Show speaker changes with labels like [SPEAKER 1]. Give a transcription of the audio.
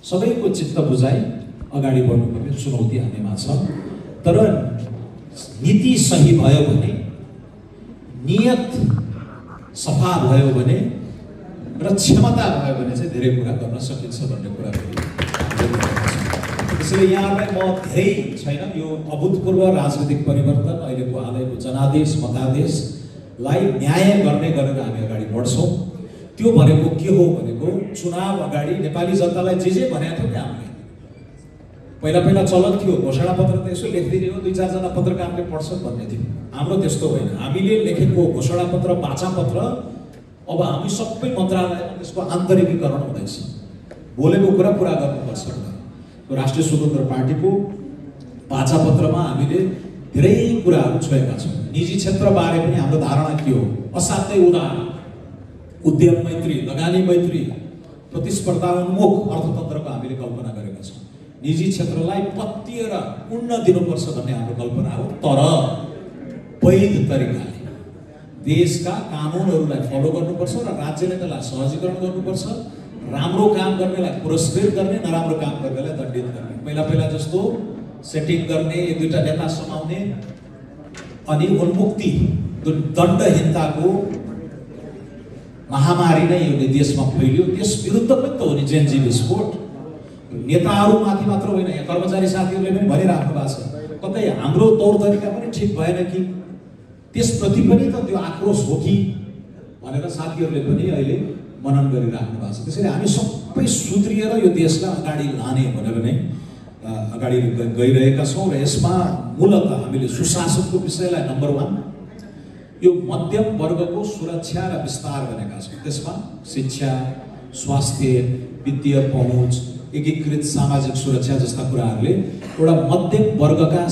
[SPEAKER 1] सबैको चित्त बुझाइ अगाडि बढ्नुपर्ने चुनौती हामीमा छ। तर नीति सही भयो भने, नियत सफा भयो भने र क्षमता भयो भने चाहिँ धेरै कुरा गर्न सकिन्छ भन्ने कुरा त्यसैले यहाँलाई म धेरै छैन, यो अभूतपूर्व राजनीतिक परिवर्तन, अहिलेको हालैको जनादेश मतादेशलाई न्याय गर्ने गरेर हामी अगाडि बढ्छौँ। त्यो भनेको के हो भनेको, चुनाव अगाडि नेपाली जनतालाई जे भनेको थियो नि हामीले पहिला चलन थियो, घोषणा पत्र त यसो लेखिदिने हो, 2-4 जना पत्रकारले पढ्छन् भन्ने थियो। हाम्रो त्यस्तो होइन, हामीले लेखेको घोषणा पत्र बाचा पत्र अब हामी सबै मन्त्रालयमा त्यसको आन्तरिकीकरण हुँदैछ, बोलेको कुरा पुरा गर्नुपर्छ। राष्ट्रिय स्वतन्त्र पार्टीको बाचा पत्रमा हामीले धेरै कुराहरू छोएका छौँ। निजी क्षेत्रबारे पनि हाम्रो धारणा के हो, असाध्यै उदार, उद्यम मैत्री, लगानी मैत्री, प्रतिस्पर्धा उन्मुख अर्थतन्त्रको हामीले कल्पना गरेका छौँ। निजी क्षेत्रलाई पत्तिएर उड्न दिनुपर्छ भन्ने हाम्रो कल्पना हो, तर वैध तरिकाले देशका कानुनहरूलाई फलो गर्नुपर्छ र राज्यले त्यसलाई सहजीकरण गर्नुपर्छ। राम्रो काम गर्नेलाई पुरस्कृत गर्ने, नराम्रो काम गर्नेलाई दण्डित गर्ने। पहिला जस्तो सेटिङ गर्ने, 1-2 नेता समाउने अनि उन्मुक्ति, दण्डहीनताको महामारी नै यो देशमा फैलियो। त्यस विरुद्ध पनि त हो नि जेनजी विस्फोट। नेताहरूमाथि मात्र होइन, यहाँ कर्मचारी साथीहरूले पनि भनिराख्नु भएको छ, कतै हाम्रो तौर तरिका पनि ठिक भएन कि, त्यसप्रति पनि त त्यो आक्रोश हो कि भनेर साथीहरूले पनि अहिले मनन गरिराख्नु भएको छ। त्यसैले हामी सबै सुध्रिएर यो देशलाई अगाडि लाने भनेर नै अगाडि गइरहेका छौँ। र यसमा मूलतः हामीले सुशासनको विषयलाई नम्बर 1, यो मध्यम वर्गको सुरक्षा र विस्तार गरेका छौँ। त्यसमा शिक्षा, स्वास्थ्य, वित्तीय पहुँच, एकीकृत सामाजिक सुरक्षा जस्ता कुराहरूले एउटा मध्यम वर्गका